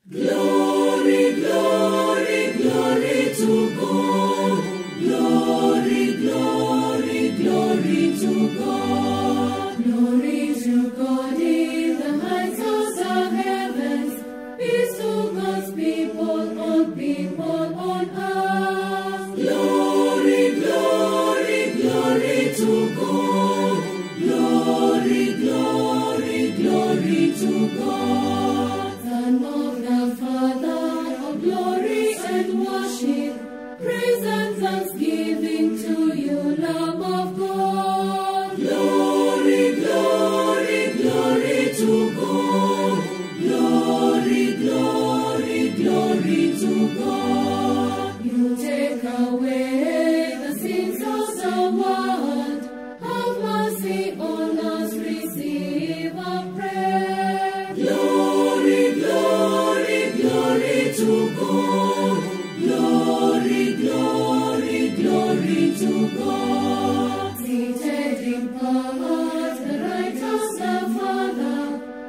Glory, glory, glory to God. Glory, glory, glory to God. Glory to God in the heights of the heavens. Peace to God's people, all people on earth. Glory, glory, glory to God. Glory, glory, glory to God. Son of the Father, of glory and worship, praise and thanksgiving to you, Lamb of God. Glory, glory, glory to God. Glory, glory, glory to God. You take away the sins of the world. Have mercy on us, receive our prayer. Glory, glory, glory to God. Glory, glory, glory to God. Seated in power at the right of the Father,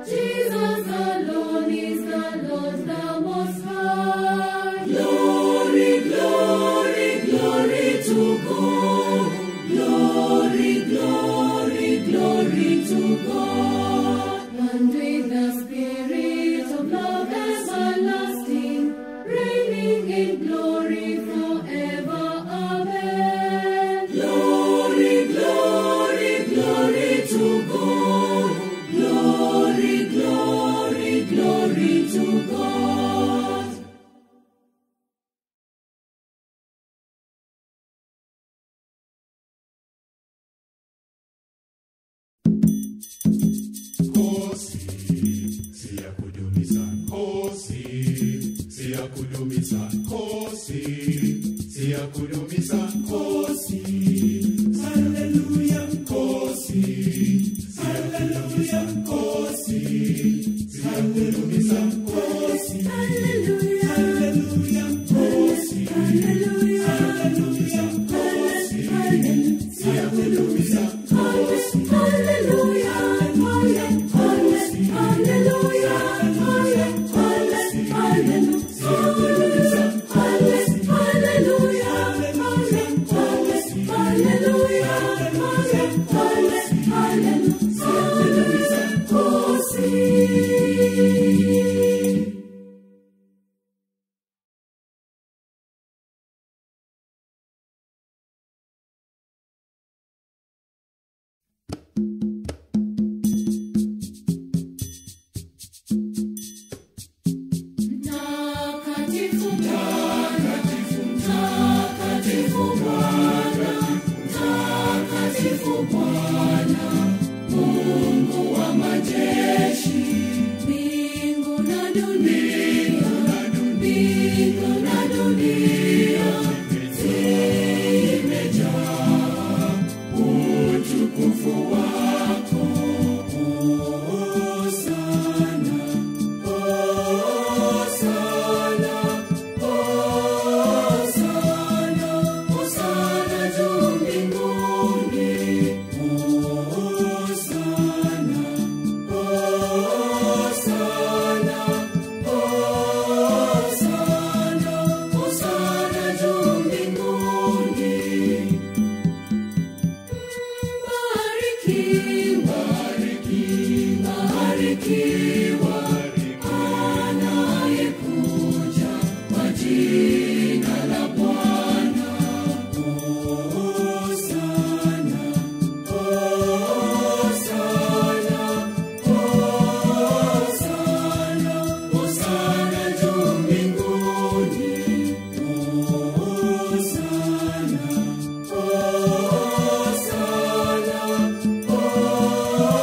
Jesus alone is the Lord, the Most High. Glory, glory, glory to God. Glory, glory, glory to God. And with the Spirit of love everlasting, reigning in glory forever. Amen. Glory, glory, glory to God. Glory, glory, glory to God. Nkosi, siyakudumisa Nkosi, siyakudumisa Nkosi, siyakudumisa Nkosi. Haleluya Nkosi, siyakudumisa Nkosi, siyakudumisa Nkosi. Hallelujah, Haleluya Nkosi, hallelujah, haleluya Nkosi, siyakudumisa Nkosi. Hallelujah, hallelujah, hallelujah. Mtakatifu Bwana, Mtakatifu Bwana, Mtakatifu Bwana, Mungu wa majeshi. Mbingu na dunia, mbingu na dunia zimejaa Utukufu wako. Hosana, Hosana, Hosana, Hosana juu mbinguni. Mbarikiwa anayekuja kwa jina la Bwana. Hosana, Hosana, Hosana, Hosana juu mbinguni. Hosana, Hosana,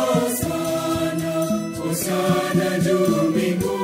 Hosana, Hosana juu mbinguni.